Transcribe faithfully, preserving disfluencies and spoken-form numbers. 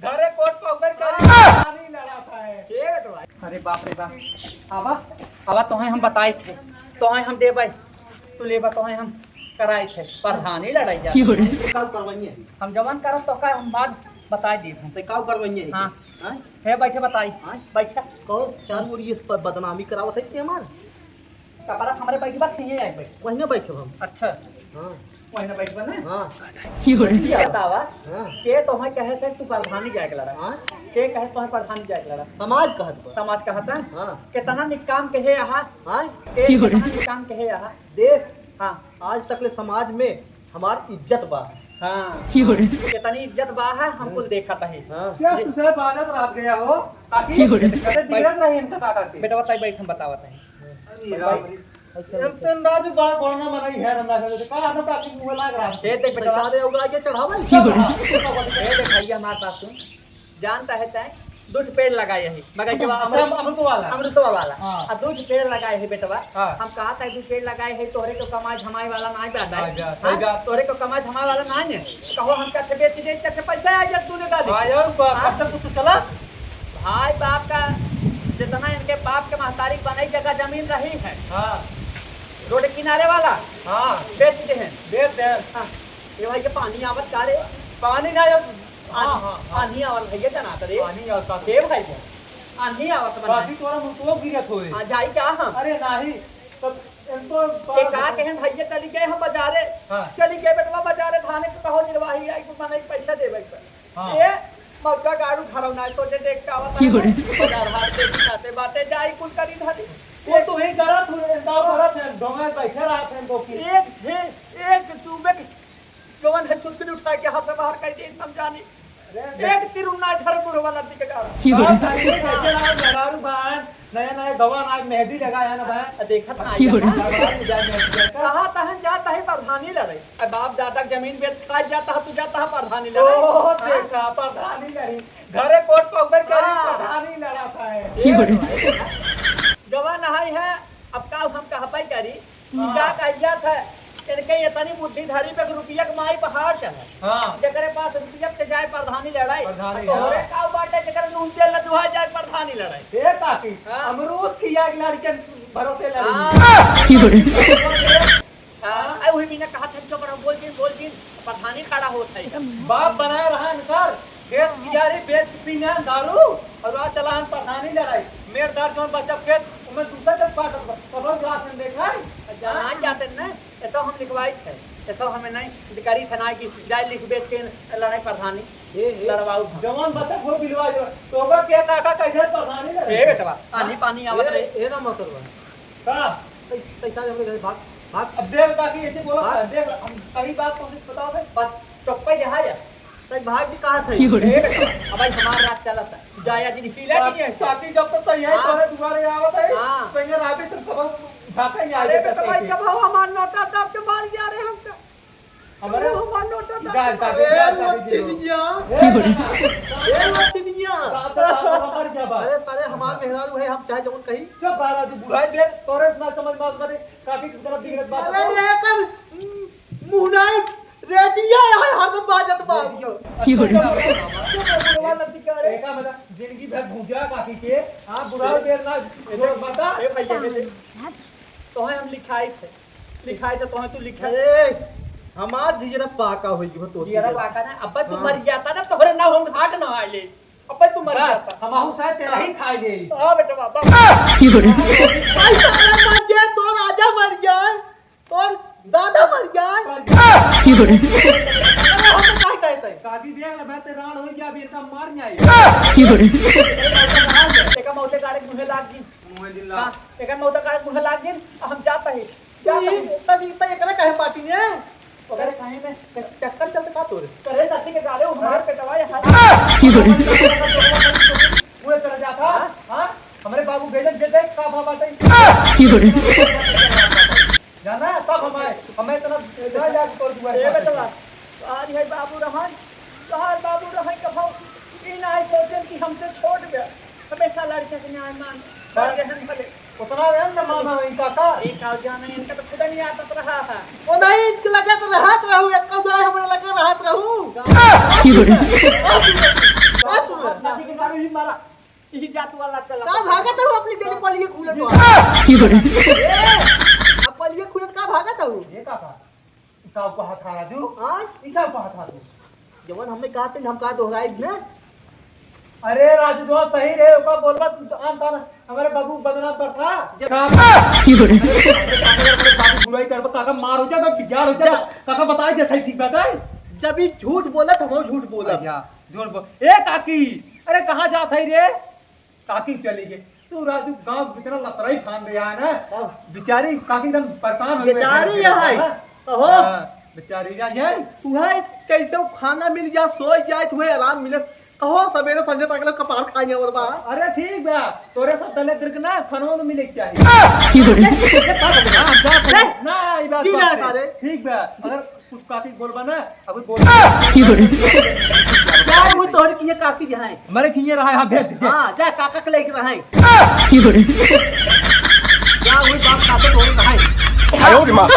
अरे कोट पाउडर का पानी लड़ा था है। अरे बाप रे बाप। आवा, आवा, तोहे हम बताई थे, तोहे हम देबै, तू लेबा, तोहे हम कराई थे, प्रधानी लड़ाई जा। का करवाइए है? हम जवन करब तो का हम बात बताई देब हम। तो का करवाइए है? हाँ। हाँ? हे बैठे बताई। हाँ? बैठा। कहो, चार ओर ये प-, बदनामी करावत है कि हमार? कपड़ा हमरे बैठबा, खइए आई बैठ। वहीं ना बैठब हम। अच्छा। हाँ। वहीं ना बैठबा ना? हाँ। ये बतावा, हाँ। के तोहे कहे से तू प्रधानी जाए के लड़ा? हाँ। के कहे तोहे प्रधानी जाए के लड़ा? समाज कहत बा। समाज कहत है? हाँ। कितना निकाम कहे आहा? हाँ। के कितना निकाम कहे आहा? देख, हाँ। आज तक ले समाज में हमार इज्जत बा। हाँ। कितनी इज्जत बा है, हम कुल देखत है। हाँ। क्या तुझे बालक रात गया हो? काकी, क्यों रे? अरे बिगड़त रही इनका काका के। बेटवा ताई बैठ, हम बतावत है। अरे राम रे। हम तन राजू बड़ा गोरना मनई है, हमरा से का हम काकी मुंह लाग रहा है। ए देख बेटवा। सारे उड़ा के चढ़ावे। क्यों रे? ए देख भैया हमार बात सुन। जानता है तैं, दू ठे पेड़ लगाए है, बगैचा अच्छा, अमृत, अमृत वाला। अमृतवा वाला। हाँ। आ दू ठे पेड़ लगाए है बेटवा। हाँ। हम कहा था दू पेड़ लगाए है, तोहरे को कमाए धमाए वाला ना जाता है। हाँ, जा, हाँ? सही बात। तोहरे को कमाए धमाए वाला ना है। कहो हम कैसे बेच दे, कैसे पैसा आ जाए तूने दादी? हाँ, यार, ब-, हाँ? खर्चा कुछ चला? भाई बाप का जितना इनके बाप के महतारी बनाई जगह जमीन रही है। हाँ। रोड किनारे वाला। हाँ। बेच दे हैं। बेच दे हैं। हाँ। ये भाई के पानी आवत का रे? पानी ना, ये हाँ, हाँ, हाँ। आन्ही आवत भैया जना करे। आन्ही आवत का। हे भाई, आन्ही आवत बा। बाकी तोरा मुतुआ गिरत होए। हाँ, जाई क्या हम? अरे नाही, तब इनको ये का कहन भैया चली गए हम बाजारे। हाँ। चली गए बेटवा बाजारे, धाने के कहो निर्वाही आई, कुछ मने पैसा देवे के। हाँ। ये मौका गाड़ू धरौ ना, सोचे देख के आवत है। बाजार हाट के साथे बाते जाई कुल करी धरी। वो तो ही करत हुए, दाव करत है, डोंगे बैठे रहत हैं दो की। एक थे, एक सुबह जवन है सुरसुरी उठा के हाथ से बाहर कर दे, हम जानी। अरे, एक तीर उन्ना इधर बुढ़वा लद्दी के डाला। की हो रहा? बाप भाई, कैसे रहा, मेहरारू बान, नया नया गवा ना, मेहंदी लगाया ना बान। आ, देखत ना क्यों आई रे? बाबा, जा मेहंदी लगा। कहा तहन जा तही प्रधानी लड़े। आ, बाप दादा के जमीन बेच खा जाता है, तू जाता है प्रधानी लड़े। ओ, हाँ? देखा, प्रधानी लड़ी। घरे कोट पाउडर करी, हाँ। प्रधानी लड़ा था है। क्यों रे? गवा नहाई है, अब का हम कहबे करी, हाँ। का कहिया था, इनके इतनी बुद्धि धरी पे रुपया के माई पहाड़ चढ़े। हाँ। जेकरे पास रुपया के जाए प्रधानी लड़ाई, प्रधानी, तोहरे हाँ। का बाटे जेकरे नून तेल न दुहा जाए प्रधानी लड़ाई। ए काकी, हाँ। अमरूद की आग लड़के भरोसे लड़ी। हाँ। की बोले? हाँ, अरे वही बिना कहा था, चुप रहो, बोल दिन, बोल दिन, प्रधानी खड़ा होत है। बाप बनाए रहा इनकर, खेत कियारी बेच पीना दारू, और आज चला हम प्रधानी लड़ाई। मेरदार जौन बचब खेत, उमे दूसरा जब काटत बा, तब हम ग्लास में देखा है। जान जाते न, ये तो हम लिखवाई थे, ये तो हमें नहीं, करी थे ना कि जाए लिख बेच के लड़ाई प्रधानी, ए, ए, लड़वाऊ था। जवान बच्चा को बिलवा जो, तो ओकर के काका कैसे प्रधानी लड़ाई? ए बेटवा, आनी पानी आवत ए, रहे। ए ना मत करवा। का? तै-, तै सारे हमरे घरे भाग, भाग। अब देख काकी ऐसे बोला भाग। था, देख, हम सही बात तुमसे बताओ भाई। बस चुप्पे जहाँ जा। तै भाग भी कहाँ थे? की हो रही? ए बेटा, अब भाई हमार रात चलत है। जाया जी, पीला जी है। काकी जब तक तै यही हाँ। तोरे दुआरे आवत है, हाँ। तो ये राबी तुम कब झांका ही आ अरे जाता बेटा, भाई, है। कब हमार नोटा दब के मार गया रे हमका। हमारे ओ, हमार नोटा दब जा, के जा, मार जा, ए, जा, जा, लक्ष्मी जा। जी। ए, ए, लक्ष्मी जी। बाप रे, बाप रे, हमार क्या बात? अरे, साले, हमार मेहरारू है, हम चाहे जवन कही। चुप रहा राजू, बुढ़ाई दे, तोरे इतना समझ में मत, काकी की तरफ बिगड़त बात अरे, है। ये कर, मुहनाई रेडियो है, हरदम बाजत बा। रेडियो। की हो रही? अच्छा, अच्छा, अच्छा, अच्छा, एका मतलब जिंदगी भर भूजा काकी के, हाँ, बुढ़ाई देर ना, जोर बता। ए भैया, ए, तोहे हम लिखाई थे। लिखाई तो तोहे तू लिखा। ए, हमार जियरा पाका होई गयो तो जियरा पाका ना, अब तू हाँ। मर जाता ना, तोहरे नाव हम घाट ना आइले। अब तू मर बस, जाता। हम आहू साथ तेरा ही खाई ले। हाँ बेटा, बाबा। की हो रही? भाई सारा मर गया, तो राजा मर गया, तो दादा मर गया। की हो रही? अरे हम तो काहे कहते हैं? शादी देख ले, मैं ते रान हो गया, अभी इनका मार नहीं आई। की हो रही? देखा मौते गाड़े मुझे लाग जी। मुँहे दिन ला। हाँ, एकर मौत का मुँह लाग गेल, हम जात ही। जात ही। तनी त एकरा काहे पाटी ने? ओकरे काहे में? चक्कर चलत का तोरे? अरे नदी के गाले वो हमार पेटवा है। की हो रे? वो चला जाता। हाँ? हाँ? हमरे बाबू गइलन जे देख का भाव बाटे। की हो रे? जाना तब हमारे, हमें इतना, इतना जाके तोड़ दुआ ए बेटवा, आज है बाबू रहन, तोहार बाबू रहन कभो ई ना सोचन कि हमसे छोट बे। हमेशा लड़के के न्याय मान, हाँ। लड़के हम भले। उतना रहन ना मामा वही काका। एक आव जाना इनका तो खुदा नहीं आदत रहा है। ओ नहीं, इनके लगे तो रहत रहू, एक का जाए हमरे लगे रहत रहू। की हो रे? ओ ठीक है, मारो, ही मारा। यही जात वाला चला। का भागत हूँ अपनी देने पलिए खुलत बा। की बोले? ए, अब पलिए खुलत का भागत हूँ? ये का था? ई का कहा था राजू? हाँ? ई का कहा था तू? जवन हमें कहा थे, हम का दोहराई ना? अरे राजू, जो सही रहे, ओका बोलबा तू तो आन तान हमारे बाबू बदनाम करता। जब का? की बोले? अरे बाबू बुराई करबा, काका मार हो जाए, बिगाड़ हो जाए, जा। काका बताई दे, ठीक बात है। जब ई झूठ बोलत, हम झूठ बोलब। अच्छा, झूठ बोल। ए काकी, अरे कहाँ जात है रे? काकी चली गई। तू राजू गांव में इतना लतराई फान दिया है ना। हाँ। बेचारी काकी एकदम परेशान हो गई बेचारी है। है। हाँ। कहो। हाँ, बेचारी जा ये। उहे कैसे खाना मिल जा, सोई जाए, तुम्हें आराम मिले। कहो सवेरे संझे तक ले कपार खाए और बा। अरे ठीक बा, तोरे सब दले दर्द ना खानो में मिले के चाहिए। की बोले? हाँ, जा ले। ना, ई बात की बात ना है। सारे? ठीक बा, अगर कुछ काकी बोलबा ना, अभी बोल। की बोले? क्या वो तोहरे किहे काकी जहाँ है? हमारे किहे रहा है, हाँ, भेज दे। हाँ, जा काका के लेके रहा है। की बोले? क्या वो बाप काका बोल रहा है? आयो रे माँ।